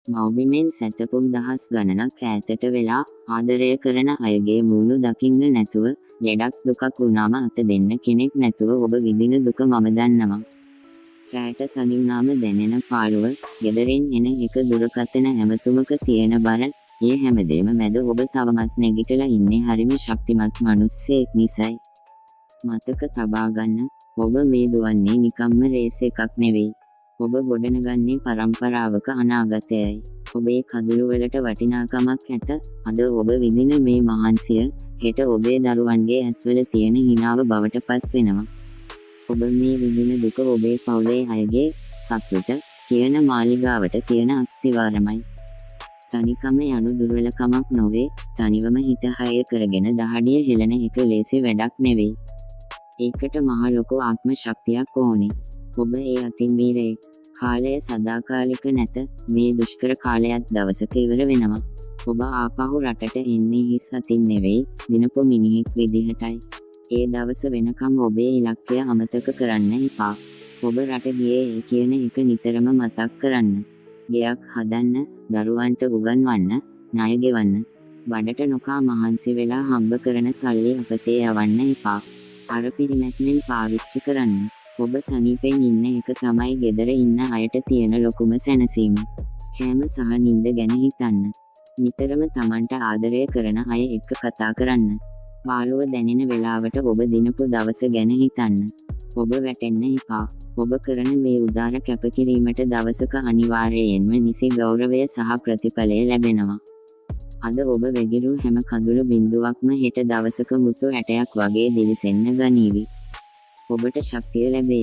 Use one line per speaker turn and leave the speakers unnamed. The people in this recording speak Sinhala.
මව්බිමෙන් සැතපුම් දහස් ගණනක් ඈතට වෙලා ආදරය කරන අයගේ මූණු දකින්න නැතුව, ලෙඩක් දුකක් වුණාම අත දෙන්න කෙනෙක් නැතුව ඔබ විඳින දුක මම දන්නවා. රැට තනි වුණාම දැනෙන පාළුව, ගෙදරින් එන එක දුරකථන ඇමතුමක තියෙන බර, ඒ හැමදේම මැද ඔබ තවමත් නැගිටලා ඉන්නේ හරිම ශක්තිමත් මනුස්සයෙක් නිසයි. මතක තබා ගන්න, ඔබ මේ දුවන්නේ නිකම්ම රේස් එකක් නෙවෙයි. ඔබ ගොඩනගන්නේ පරම්පරාවක අනාගතයයි. ඔබේ කඳුළු වලට වටිනාකමක් ඇත. අද ඔබ විඳින මේ මහන්සිය, හෙට ඔබේ දරුවන්ගේ ඇස්වල තියෙන හිනාව බවට පත් වෙනවා. ඔබ මේ විඳින දුක ඔබේ පවුලේ අයගේ සතුට කියන මාලිගාවට තියෙන අත්තිවාරමයි. තනිකම යනු දුර්වලකමක් නොවේ. තනිවම හිත හය කරගෙන දහඩිය හෙළන එක ලේසි වැඩක් නෙවෙයි. ඒකට මහ ලොකු ආත්ම ශක්තියක් ඕනේ. ඔබ ඒ අතින් වීරයෙක්. කාලය සදාකාලික නැත. මේ දුෂ්කර කාලයත් දවසක ඉවර වෙනවා. ඔබ ආපහු රටට එන්නේ හිස් අතින් නෙවෙයි, දිනපු මිනිහෙක් විදිහටයි. ඒ දවස වෙනකම් ඔබේ ඉලක්කය අමතක කරන්න එපා. ඔබ රට ගියේ ඒ කියන එක නිතරම මතක් කරන්න. ගෙයක් හදන්න, දරුවන්ට උගන්වන්න, ණය ගෙවන්න. බඩට නොකා මහන්සි වෙලා හම්බ කරන සල්ලි අපතේ යවන්න එපා. අර පිරිමැස්මෙන් පාවිච්චි කරන්න. ඔබ සනීපෙන් ඉන්න එක තමයි ගෙදර ඉන්න අයට තියෙන ලොකුම සැනසීම. කෑම සහ නින්ද ගැන හිතන්න. නිතරම තමන්ට ආදරය කරන අය එක්ක කතා කරන්න. පාළුව දැනෙන වෙලාවට ඔබ දිනපු දවස ගැන හිතන්න. ඔබ වැටෙන්න එපා. ඔබ කරන මේ උදාර කැපකිරීමට දවසක අනිවාර්යයෙන්ම නිසි ගෞරවය සහ ප්‍රතිඵලය ලැබෙනවා. අද ඔබ වැගිරූ හැම කඳුළු බිඳුවක්ම හෙට දවසක මුතු ඇටයක් වගේ දිලිසෙන්න ගනීවි. ඔබට ශක්තිය ලැබේ.